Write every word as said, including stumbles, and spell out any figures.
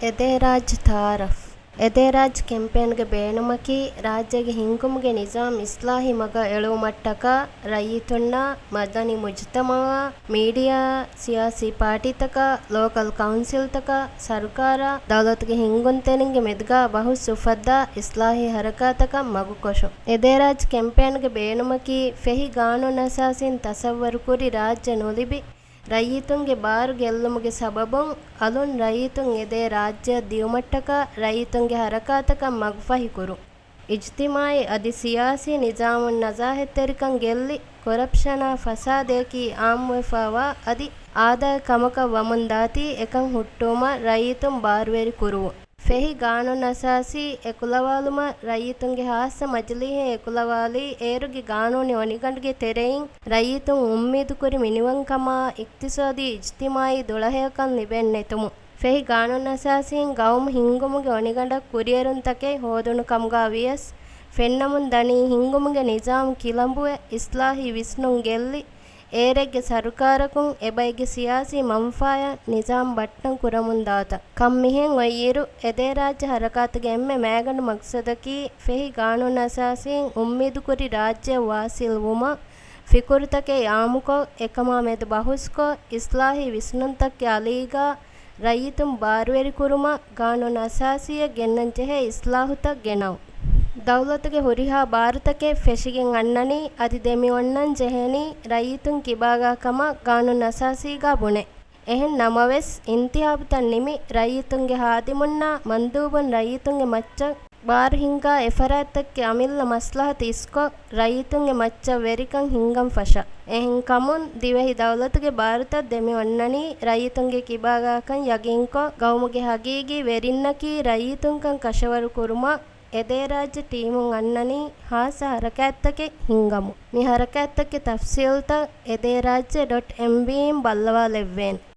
އެދޭރާއްޖެ ތައާރަފް. އެދޭރާއްޖެ ކެމްޕޭންގެ ބޭނުމަކީ، ރާއްޖޭގެ ހިންގުމުގެ ނިޒާމް އިސްލާހީ މަގަށް އެޅުވުމަށްޓަކާ، ރައްޔިތުންނާ، މަދަނީ މުޖުތަމައާ، މީޑިއާ، ސިޔާސީ ޕާޓީތަކާ، ލޯކަލް ކައުންސިލްތަކާ، ސަރުކާރާ، ދައުލަތުގެ ހިންގުންތެރިންގެ މެދުގާ ބަހުސް އުފައްދާ އިސްލާހީ ހަރަކާތަކަށް މަގުކޮށުން. އެދޭރާއްޖެ ކެމްޕޭންގެ ބޭނުމަކީ، ފެހި ގާނޫނުއަސާސީން ތަސައްވަރުކުރި ރާއްޖެ ނުލިބި، ރައްޔިތުންގެ ބާރު ގެއްލުމުގެ ސަބަބުން، އަލުން ރައްޔިތުން އެދޭ ރާއްޖެއަށް ދިއުމަށްޓަކާ، ރައްޔިތުންގެ ހަރަކާތަކަށް މަގުފަހިކުރުން. އިޖްތިމާޢީ އަދި ސިޔާސީ ނިޒާމުން ނަޒާހަތްތެރިކަން ގެއްލި، ކޮރަޕްޝަނާ ފަސާދަޔަކީ އާއްމުވެފައިވާ އަދި އާދައިގެ ކަމަކަށް ވަމުންދާތީ، އެކަން ހުއްޓުވުމަށް ރައްޔިތުން ބާރުވެރި ކުރުވުން. ފެހި ގާނޫނުއަސާސީ އެކުލަވާލުމަށް ރައްޔިތުންގެ ހާއްސަ މަޖިލީހެއް އެކުލަވާލީ، އޭރުގެ ގާނޫނީ އޮނިގަނޑުގެ ތެރެއިން ރައްޔިތުން އުއްމީދުކުރި މިނިވަންކަމާ، އިޤްތިޞާދީ އިޖްތިމާޢީ ދުޅަހެޔޮކަން ލިބެން ނެތުމުން. ފެހި ގާނޫނުއަސާސީން ގައުމު ހިންގުމުގެ އޮނިގަނޑަށް ކުރިއެރުންތަކެއް ހޯދުނު ކަމުގާ ވިޔަސް، ފެންނަމުން ދަނީ ހިންގުމުގެ ނިޒާމް ކިލަނބުވެ، އިސްލާހީ ވިސްނުން ގެއްލި، އޭރެއްގެ ސަރުކާރަކުން އެބައެއްގެ ސިޔާސީ މަންފާޔަށް ނިޒާމް ބައްޓަން ކުރަމުންދާތަން. ކަން މިހެން އޮތްއިރު، އެދޭރާއްޖެ ހަރަކާތުގެ އެންމެ މައިގަނޑު މަގްސަދަކީ، ފެހި ގާނޫނުއަސާސީން އުއްމީދުކުރި ރާއްޖެއަށް ވާސިލް ވުމަށް، ފިކުރުތަކެއް އާއްމުކޮށް، އެކަމާ މެދު ބަހުސްކޮށް، އިސްލާހީ ވިސްނުންތަކުގެ އަލީގާ ރައްޔިތުން ބާރުވެރިކުރުމަށް ގާނޫނު އަސާސީއަށް ގެންނަން ޖެހޭ އިސްލާހުތައް ގެނައުން. ދައުލަތުގެ ހުރިހާ ބާރުތަކެއް ފެށިގެން އަންނަނީ، އަދި ދެމި އޮންނަން ޖެހޭނީ ރައްޔިތުން ކިބާގާ ކަމަށް ގާނޫނު އަސާސީގާ ބުނެ. އެހެން ނަމަވެސް، އިންތިހާބުތައް ނިމި، ރައްޔިތުންގެ ހާދިމުންނާ މަންދޫބުން ރައްޔިތުންގެ މައްޗަށް ބާރު ހިންގާ އެ ފަރާތްތަކުގެ އަމިއްލަ މަސްލަހަތު އިސްކޮށް، ރައްޔިތުންގެ މައްޗަށް ވެރިކަން ހިންގަން ފަށާ. އެހެންކަމުން، ދިވެހި ދައުލަތުގެ ބާރުތައް ދެމި އޮންނަނީ ރައްޔިތުންގެ ކިބާގާކަން ޔަގީންކޮށް، ގައުމުގެ ހަގީގީ ވެރިންނަކީ ރައްޔިތުންކަން ކަށަވަރު ކުރުމަށް އެދޭރާއްޖެ ޓީމުން އަންނަނީ ހާއްސަ ހަރަކާތްތަކެއް ހިންގަމުން. މި ހަރަކާތްތަކުގެ ތަފްސީލްތައް އެދޭރާއްޖެ ޑޮޓް އެމްވީ އިން ބައްލަވާލެއްވޭނެ.